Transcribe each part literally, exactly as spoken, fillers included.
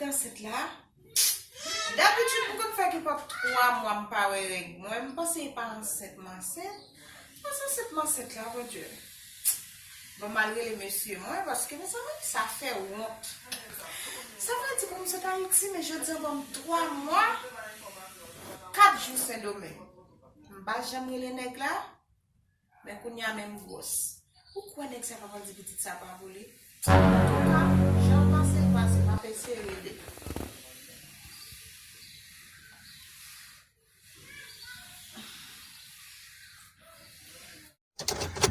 Ansent la. Dabitid, m konn fè gen pa twa mwa m pa wè règ mwen. M panse e pa ansent m ansent. Mas ansent m ansent la, Bondye. Bon, m al rele mesye mwen, paske, mezanmi, sa fè wont. Sa vle di pou m sot Ayiti, men jodi a ban m twa mwa, kat jou Sendomeng. M pa janm rele nèg la, men kounye a menm gwòs. Ou kwè nèg sa pa pral di pitit sa pa pou li? Antouka, jan l pase l pase, m ap eseye rele.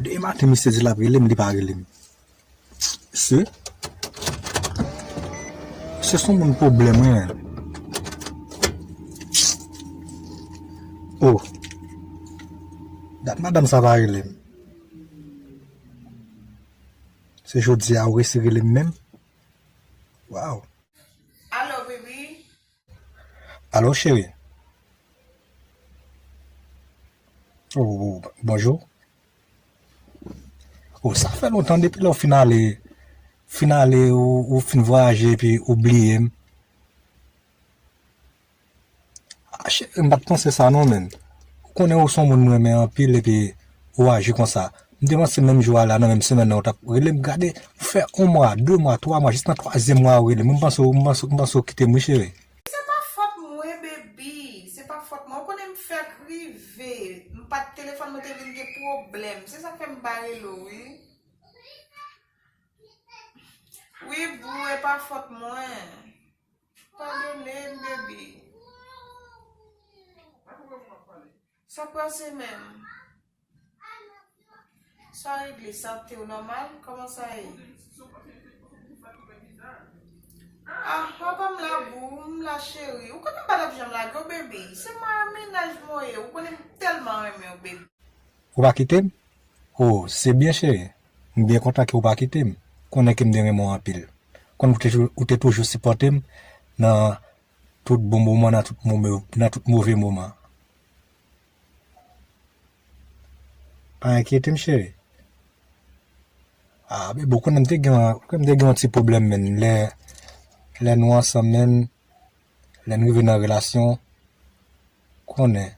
Demen maten, misye di l ap rele m, li pa rele m. Se, se son moun pwoblèm, wi. Oh. Dat madanm sa pa rele m. Se jodi a ou resi rele m menm? Waw. Alo, baby. Alo, cheri. Oh, oh, bonjou. Oh, sa fè lontan depi lè w fin ale, fin ale, ou, ou fin vwayaje epi ou bliye m. Ah, cheri, m pa t panse sa non, menn. Ou konnen ou se yon moun m renmen anpil epi ou aji konsa. M te panse menm jou a la, nan menm semèn nan, ou t ap rele m, gade, ou fè yon mwa, de mwa, twa mwa, jis nan twazyèm mwa ou rele m. M panse, m panse, m panse ou kite m, wi, cheri. Se pa fòt mwen, baby. Se pa fòt mwen. Ou konnen m fèk rive. M pa t, telefòn mwen te vin gen pwoblèm. Se sa k fè m pa rele w, wi. Wi, boo, e pa fòt mwen. Padone m, baby. Sa k pase menm? Sa regle, sante w nòmal? Kòman sa ye? Ah, papa m la, boo, m la, cheri. Ou konnen m pa t ap janm lage w, baby. Se ma-, mennaj mwen ye. Ou konnen m tèlman renmen w, baby. Ou pa kite m? Oh, se byen, cheri. M byen kontan ke ou pa kite m. Konnen ke m te renmen w anpil. Konnen ou te, ou te toujou sipòte m nan tout bon moman, nan tout move, nan tout move moman. Pa enkyete m, cheri. Ah, baby, ou konnen m te gen, ou konnen m te gen yon ti pwoblèm, menn. Lè, lè nou ansanm, menn, lè n rive nan relasyon, konnen,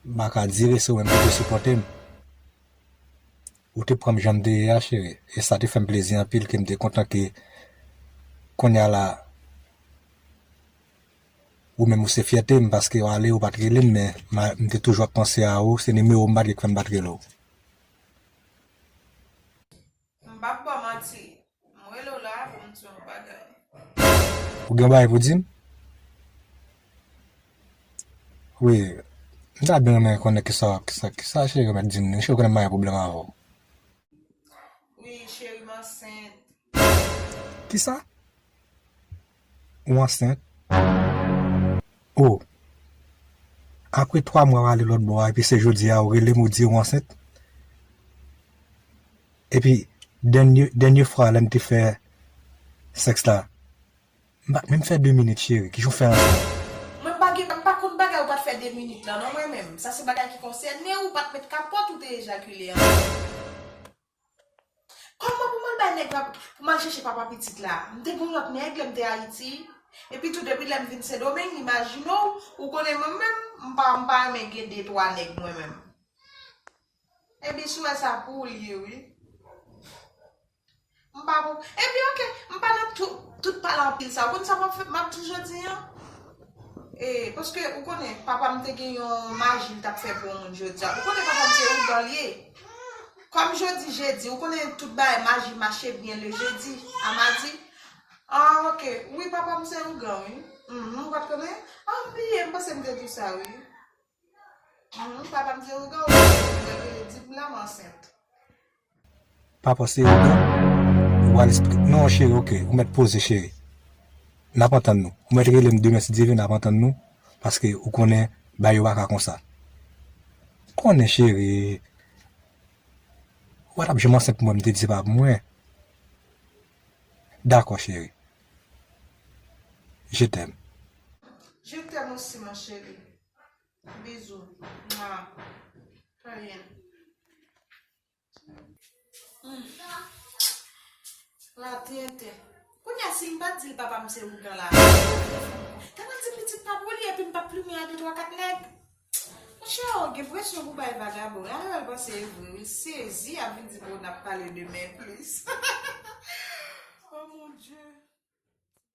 m pa ka dire se ou menm ki te sipòte m. Ou te pran m jan m te ye a, cheri. E sa te fè m plezi anpil ke m te kontan ke kounye a la, ou menm ou se fyète m, paske w ale, ou pa t rele m, men ma-, m te toujou ap panse a ou, se nimewo m pa t gen k fè m pa t rele w. M p ap ba w manti. M rele w la pou m di w yon bagay. Ou gen yon bagay pou di m? Wi, m ta byen renmen konnen kisa, kisa, kisa cheri ou mèt di m, wi, cheri ou konnen m pa gen pwoblèm avè w. Wi, cheri, m ansent. Kisa? Ou ansent? Oh. Apre twa mwa w ale lòt bò a, epi se jodi a ou rele m ou di ou ansent? Epi, dènye, dènye fwa lè n te fè sèks la, m pa t menm fè de minit, cheri. Kijan w fè ansanm? Mwen pa gen, m pa konn bagay ou pa t fè de minit lan, non, mwen menm. Sa se bagay ki konsène ou, ou pa t met kapòt, ou te ejakile ansanm. Kòman pou m al bay nèg la, pou m al chèche papa pitit la? M te gen yon lòt nèg lè m te Ayiti. Epi tou, depi lè m vin Sendomeng, imajine w, ou konnen mwen menm, m pa, m pa renmen gen de twa nèg mwen menm. Epi si w wè sa pou ou l ye, wi. M pa pou. Epi, oke, m pa nan tout, tout pale anpil sa. Ou konn sa m ap fè, m ap di jodi a? E, paske, ou konnen, papa m te gen yon maji l t ap fè pou yon moun jodi a. Ou konnen papa m se ougan l ye. Kòm jodi jedi, ou konnen tout bagay maji mache byen le jedi a madi. Ah, oke. Wi, papa m se ougan, wi. Mhm, ou pa t konnen? Ah, m bliye, m panse m te di w sa, wi. Mhm, papa m se ougan, ou pa t konnen, di m la m ansent. Papa se ougan, ou pral esplike. Non, cheri, oke, ou mèt poze, cheri. N ap antann nou. Ou mèt rele m demen si Dye vle, n ap antann nou, paske ou konnen bagay yo pa ka konsa. Konnen, cheri. Ou pa t ap janm ansent pou mwen, m te di se pa pou mwen. Dakò, cheri. Je t'aime. Je t'aime aussi, mon chéri. Bisous. Mwa. Anyen. Hmm. La tenten. Kounye a, si m pa di l papa m se ougan la, ta pral di pitit pa pou li, epi m pa plimen ak li twa kat nèg. Monchè, ou gen presyon pou bay vagabon. Ariel panse e vre, wi. L sezi, ap vin di, bon, n ap pale demen plis.